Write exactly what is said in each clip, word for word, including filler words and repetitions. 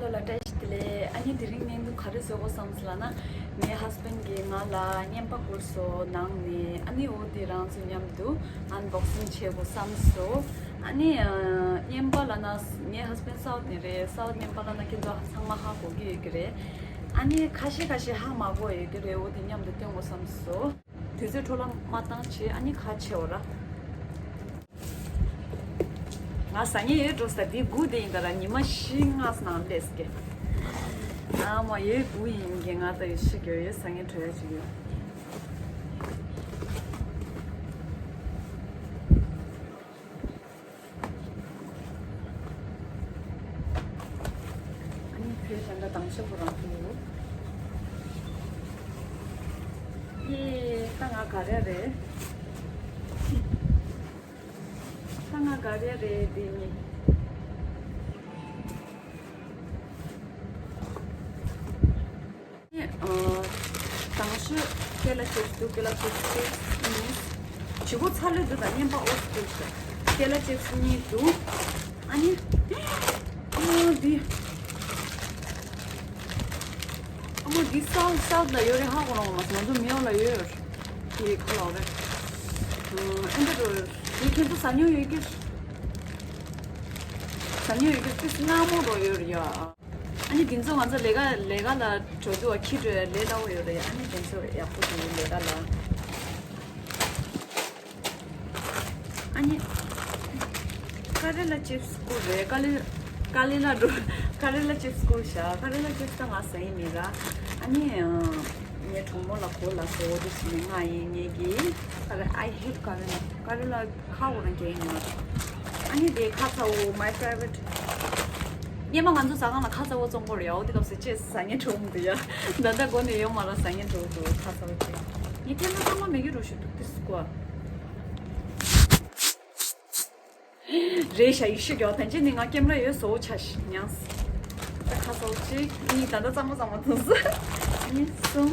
ལ་བཀྲ་ཤིས་བདེ་ལེགས། ཨ་ནི་དེ་རིང་བརྙན་ཐུང་ག་རེ་བཟོ་དགོས་བསམ་སོང་ལབ་ན། ངའི་ཧས་བྷེན་གྱིས་ང་ལ་རྔན་པ་བསྐུར་སོང་ནང་ནས། ཨ་ནི་འོ་དེ་རང་ཚོ་མཉམ་དུ་ཨན་བོག་སིང་བྱེད་དགོས་བསམ་སོང་། ཨ་ནི་ཨ་རྔན་པ་ལབ་ན་ངའི་ཧས་བྷེན་སའུཐ་ནས་རེད། སའུཐ་རྔན་པ་ལབ་ན་ཁྱེད་ཚོ་ཚང་མ་ཧ་གོ་གི་ཡོད་ཀྱི་རེད། ཨ་ནི་ཁ་ཤས་ཁ་ཤས་ཧ་མ་གོ་ཡོད་ཀྱི་རེད། འོ་དེ་མཉམ་དུ་སྟོན་དགོས་བསམ་སོང་། དུས་ཚོད་འཕྲོ་བརླག་མ་བཏང་བྱས། ཨ་ནི་ཁ་ཕྱེ་འོ་ར། ང་ཟ་ཉེ་ཡོད་འགྲོ་ས་འདི་དགུ་དེ་ཡིན་ད་ར། ཉི་མ་བཞི་ལྔ་ནང་སླེབས་ཀྱི། ཨ་མ་ཡོད་དགུ་ཡིན་གྱི། ང་ད་ཡོད་ཤི་གྱོད་ཡོད་ཟ་ཉེ་བྲོ་ཡ་ཅིག་ཡོད། ཨ་ནི་ཁྱོད་ད་ལྟ་དང་ཤོག་བུ་རང་ཐུག་ཡོད། ཡེ་ད་ང་ག་རེ་རེད། ད་ང་ག་རེ་རེད་དེ་ནི། ཨ་དང་ཤོས་ཀེ་ལ་ཅིབ་སི་འདུག་ཀེ་ལ་ཅིབ་སི་གཉིས། བྱི་གོ་ཚ་ལོས་འདུག་དང་རྔན་པ་ཨོ་སི་འདུག་ཤག་ཀེ་ལ་ཅིབ་སི་གཉིས་འདུག་ཨ་ནི་ཨ་འདི། ཨ་མ་འདི་སའུ་སའུ་ལ་ཡོད་རེད། ཧ་གོ་རང་མ་སོང་། ང་ཚོ་མེའོ་ལ་ཡོད་རེད། དེ་ཁ་ལག་རེད། ཨ་འདི་རུ་འདི་ཁྱེད་ཚོ་ཟ་མྱོང་ཡོད་ཀྱི། ཟ་མྱོང་ཡོད་ཀྱི་ཏིས་སྔ་མོ་རོ་ཡོད་རེད་ཡ། ཨ་ནི་དེ་ཚོ་ང་ཚོ་ལས་ཀ་ལས་ཀ་ལ་འགྲོ་དུས་ཁྱི་འགྲོ་ཡ་ལས་སླ་བོ་ཡོད་རེད། ཨ་ནི་དེ་ཚོ་ཡག་པོ་འདུག་ལས་ཀ་ལ། ཨ་ནི། ཀ་རེ་ལ་ཅིབ་སི་བསྐུར་རེད། ཀ་ལི། ཀ་ལི་ལ་འགྲོ། ཀ་རེ་ལ་ཅིབ་སི་བསྐུར་བཞག་ཀ་རེ་ལ་ཅིབ་སི་ད་ང་ཟ་ཡི་མེད་ར། ཨ་ནི། ངའི་གྲོགས་མོ་ལ་གོ་ལ་སོ་འོ་དེ་ཟིན་ནས་ང་ཡིན་ངེད་ཀྱི། ཀ་རེ། I hate ཀ་རེ་ལ། ཀ་རེ་ལ་ཁ་འོ་རང་རྒྱལ་ཡིན་མ། ཨ་ནི་དེ་ཁ་ཚ་བོ། my favorite། སྔོན་མ་ང་ཚོ་ཟ་ཁང་ལ་ཁ་ཚ་བོ་བཙོང་གི་ཡོད་རེད་ཡ། འོ་དེ་སྐབས་སུ་ཅེས་ཟ་ཉེ་གྲོགས་མོ་འདུག་ཡ། ད་ལྟ་སྒོ་ནས་ཡོད་མ་ར། ཟ་ཉེ་གྲོགས་འདུག་ཁ་ཚ་བོ་ཅེས། ངས་ཁྱེད་ཚོ་ཚང་མ་མེད་ཀྱི་རོ་ཞུ་འདུག་ཏིས་སྐོ། རེད་ཤག་ཡེ་ཤེས་མགྱོགས། ཐམས་ཅད་ནི་ང་ཀེམ་ར་ཡོད་བཟོ་བོ་ཆ་ཞིག་མྱངས། ད་ཁ་བཟོ་གཅིག་གཉིས། ད་ལྟ་གཙང་མ་གཙང་མ་ཐོན་སོང་། གཉིས། གསུམ།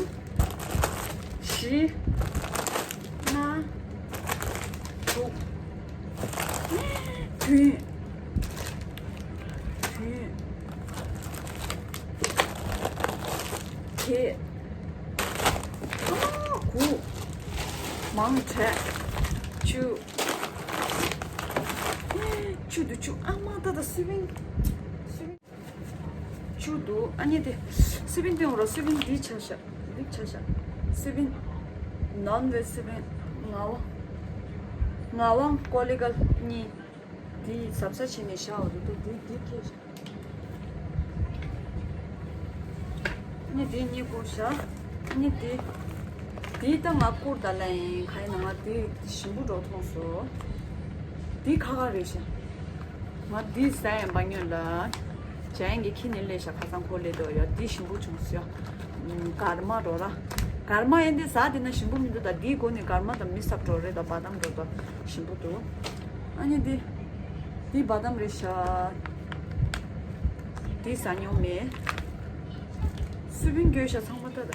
བཞི། ལྔ། དྲུག་བདུན། བདུན། བརྒྱད། ཨ་མ་དགུ། མང་དྲགས། བཅུ། བཅུ་འདུག་བཅུ། ཨ་མ་ད་ད་སི་བིང་། སི་བིང་། བཅུ་འདུག་ཨ་ནི་དེ། སི་བིང་སྟོན་རོགས། སི་བིང་འདི་ཆ་བཞག་འདི་ཆ་བཞག་སི་བིང་། ནོན་ཝེ་སི་བིང་། ངག་དབང་། ངག་དབང་ཀོ་ལི་གལ་གཉིས། འདི་གཟབ་གཟབ་བྱས་ནས་བཞག་འོ་རེད་འདུག་འདི་འདི་ཁྱེར་བཞག་ནི་དེ་གཉིས་བསྐུར་བཞག་ནི་དེ། དེ་ད་ང་བསྐུར་ད་ལ་ཡིན། ག་ཡིན་ན་ང་དེ་ཞིམ་པོ་འགྲོ་མཐོང་སོང་། དེ་ཁ་ཁ་རེད་ཤག་ང་དེ་ཟ་ཡང་པ་ཉོན་ལ། ཇ་ཡང་གི་ཁྱི་ནི་ལས་ཤག་ཁ་སང་ཁོ་ལས་དོ་ཡོད། དེ་ཞིམ་པོ་བྱུང་སོང་ཡ། གར་མ་རོ་ར། གར་མ་ཡིན་དེ་ཟ་དེ་ན་ཞིམ་པོ་མི་འདུག་ད་དེའི་སྒོ་ནས་གར་མ་དང་མི་སབ་འགྲོ་རེད། ད་བ་དམ་འགྲོ་ད་ཞིམ་པོ་འདུག་ཨ་ནི་དེ། དེ་བ་དམ་རེད་ཤག་དེ་ཟ་མྱོང་མེད། སུ་བིན་གྱོད་ཤ་ཚང་མ་ལྟ་ད།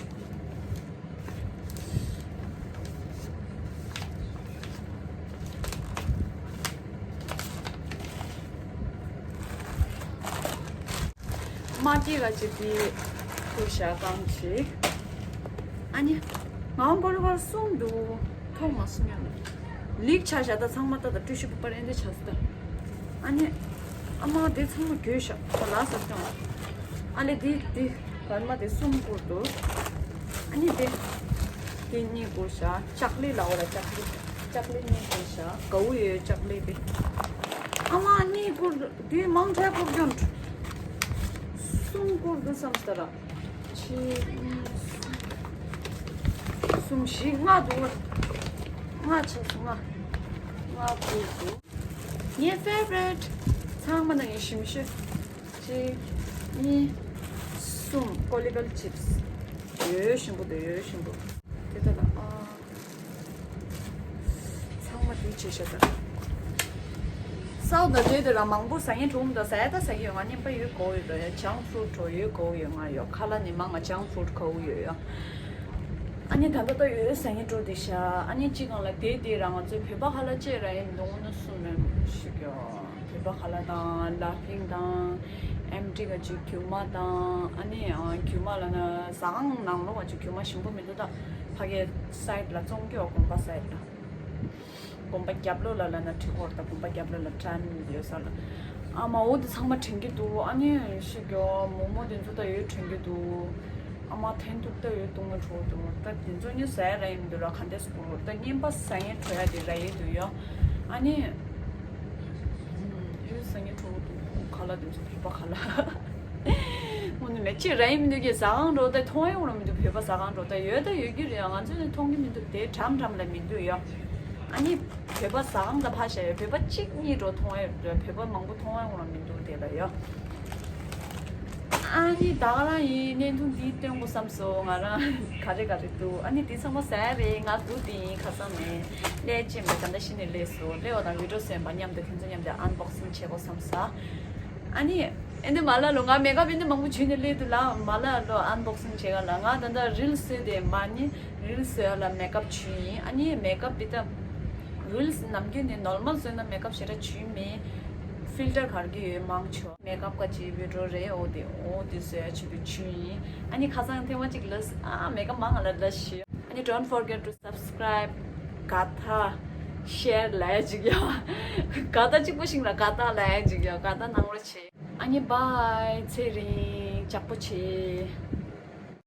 མ་སྐྱེས་ག་ཅིག་དེ་ཁུར་ཤ་གང་ཅིག་ཨ་ནི། ང་འོང་གོ་ལ་གོ་ལ་གསུམ་འདུག་ཐོག་མ་གསུམ་ཡང་མེད། ལིག་ཆ་ཤ་ད་ཚང་མ་ད་ད་ཀྲུ་ཤི་པུ་པར་ཨེ་འདྲ་ཆ་སི་ད། ཨ་ནི། ཨ་མ་དེ་ཚང་མ་གྱོད་ཤ་ཁོ་ལ་ས་སྐྱོང་། ཨ་ལེ་དེ་དེ་བར་མ་དེ་གསུམ་བསྐུར་འདུག་ཨ་ནི་དེ། དེ་གཉིས་བསྐུར་ཤ་ལྕགས་ལི་ལ་འོ་ལ་ལྕགས་ལི། ལྕགས་ལི་གཉིས་བསྐུར་ཤ་གའུ་ཡོད་ལྕགས་ལི་དེ། ཨ་མ་གཉིས་བསྐུར་འདུག་དེ་མང་དྲགས་བསྐུར་ཀྱང་། གསུམ་བསྐུར་འདུག་བསམ་སྟ་ར། གཅིག་གཉིས་གསུམ། བཞི་ལྔ་འདུག་ལྔ་ཆགས་སོང་། ལྔ། ལྔ་བསྐུར་འདུག་ངའི་ཕེ་ཝ་རེཊ། ཚང་མ་ནང་ངའི་ཞིམ་ཤོས། གཅིག་གཉིས། གསུམ། ཀོ་ལི་གལ་ཅིབ་སི། ཡོད་ཞིམ་པོ་འདུག་ཡོད་ཞིམ་པོ། དེ་ལྟ་ལ་ཨ། ཚང་མ་དེ་བྱེད་ཤ་ད། སའུ་ད་དེ་དེ་ར་མང་པོ་ཟ་ངན་གྲོང་དུ་ཟ་ཡ་ད་ཟ་གི་ཡོད། ང་རྔན་པ་ཡོད་གོ་ཡོད་ད་ཡ། ཇང་ཕུ་རུ་ཊི་ཡོད་གོ་ཡོད། ང་ཡོད་ཁ་ལ་ནི་མང་ང་ཇང་ཕུ་རུ་ཊི་གོ་ཡོད་ཡ། ཨ་ནི་ད་ད་ད་ཡོད་ཟ་ངན་གྲོ་དེ་ཤ། ཨ་ནི་ཅི་གང་ལ་དེ་དེ་ར་ང་ཚོའི་བོད་པ་ཁ་ལ་ཅེ་ར་ཡིན་འདུག་ནི་སུ་མེད་ཞིག་ཡོད། བོད་པ་ཁ་ལ་དང་ལ་ཕིང་དང་། ཨེམ་ཊི་ག་ཅིག་རྒྱུ་མ་དང་ཨ་ནི་རྒྱུ་མ་ལབ་ན་ཟ་ཁང་ནང་ལོགས་ཀ་ཅིག་རྒྱུ་མ་ཞིམ་པོ་མི་འདུག་ད་ཕ་གའི་སའིཌ་ལ་བཙོང་གི་ཡོད། དགོན་པ་སའིཌ་ལ། དགོན་པ་རྒྱབ་ལོགས་ལ་ལབ་ན་འགྲིག་གི་རེད། ད་དགོན་པ་རྒྱབ་ལོགས་ལ་ཊན་ཡོད་ས་ལ། ཨ་མ་འོ་དེ་ཚང་མ་དྲན་གྱི་འདུག་ཨ་ནི་ཤི་གྱོ་མོག་མོག་དེ་ཚོ་ད་ཡོད་དྲན་གྱི་འདུག་ཨ་མ་ཐན་ཐུག་ད་ཡོད་བཏུང་ན་འགྲོ་འདུག་ད་དེ་ཚོ་ཉོ་ཟ་ཡ་རག་ཡིན་འདུག་ར། ག་འདྲས་སྐོར་ད་རྔན་པ་ཟ་ཡ་འགྲོ་ཡ་དེ་རག་ཡོད་འདུག་ཡོ། ཨ་ནི་ཡོད་ཟ་ཡ་འགྲོ་འདུག་ཁ་ལག་དེ་ཚོ་བོད་པ་ཁ་ལག་དངོས་གནས་ལས་ཅི་རག་ཡིན་མི་འདུག་གི་ཟ་ཁང་འགྲོ་ད་མཐོང་ཡ་འོང་ར་མི་འདུག་བོད་པ་ཟ་ཁང་འགྲོ་ད་ཡོད་ད་ཡོད་ཀྱི་རེད། ང་ཚོ་ནི་མཐོང་གི་མི་འདུག་དེ་འགྲམ་འགྲམ་ལ་མི་འདུག་ཡོ། ཨ་ནི་བོད་པ་ཟ་ཁང་ད་ཕ་ཤ་ཡོད། བོད་པ་གཅིག་གཉིས་འགྲོ་མཐོང་ཡ་ཡོད། བོད་པ་མང་པོ་མཐོང་ཡ་འོང་ར་མི་འདུག་དེ་ལ་ཡོ། ཨ་ནི་ད་ག་རང་ཡིན། བརྙན་ཐུང་འདི་སྟོན་དགོས་བསམ་སོང་། ང་རང་ག་རེ་ག་རེ་འདུག་ཨ་ནི་འདི་ཚང་མ་ཟ་ཡ་རེད། ང་སྒུག་བསྡད་ཡིན། ཁ་སང་ནས་ལས་ཅི་མེད་ད་ལྟ་ཤི་ནས་སླེབས་སོང་། སླེབས་པ་དང་བི་ཌིའོ་བཟོས་པ་མཉམ་དུ་ཁྱེད་ཚོ་མཉམ་དུ་ཨན་བོག་སིང་བྱེད་དགོས་བསམ་ས། ཨ་ནི་ཨེ་འདི་མ་ལ་ལོ་ང་མེག་ཨབ་ཨེ་འདི་མང་པོ་བྱུས་ནས་སླེབས་འདུག་ལ། མ་ལ་ལོ་ཨན་བོག་སིང་བྱེད་ག་ལ། ང་ད་ལྟ་རིལ་བཟོས་ཏེ་མ་ནི་རིལ་བཟོས་ལ་མེག་ཨབ་བྱུས་ཡིན། ཨ་ནི་མེག་ཨབ་འདི་ད་རིལ་ནམ་རྒྱུན་ནས་ནོར་མལ་བཟོས་ན་མེག་ཨབ་ཞེ་དྲག་བྱུས་མེད། ཕིལ་ཊར་ག་རེ་ཡོད་མང་ཆོག་མེག་ཨབ་ག་ཅི་བི་ཌིའོ་རེད། འོ་དེ་འོ་དེ་བཟོས་ཡ་ཆེད་དུ་བྱུས་ཡིན། ཨ་ནི་ཁ་སང་ཐེངས་མ་གཅིག་ལ་ཨ་མེག་ཨབ་མང་ང་ལ་ལ་ཤི། ཨ་ནི་don't forget to subscribe། དགའ་ཐག་ཤེར་ལ་ཡ་ཅིག་ཡོ། དགའ་ཐག་གཅིག་པོ་ཞིག་ལ་དགའ་ཐག་ལ་ཡ་ཅིག་ཡོ། དགའ་ཐག་གནང་རོགས་བྱེད། ཨ་ནི་བཱའི། ཚེ་རིང་། ཅག་པོ་བྱེད།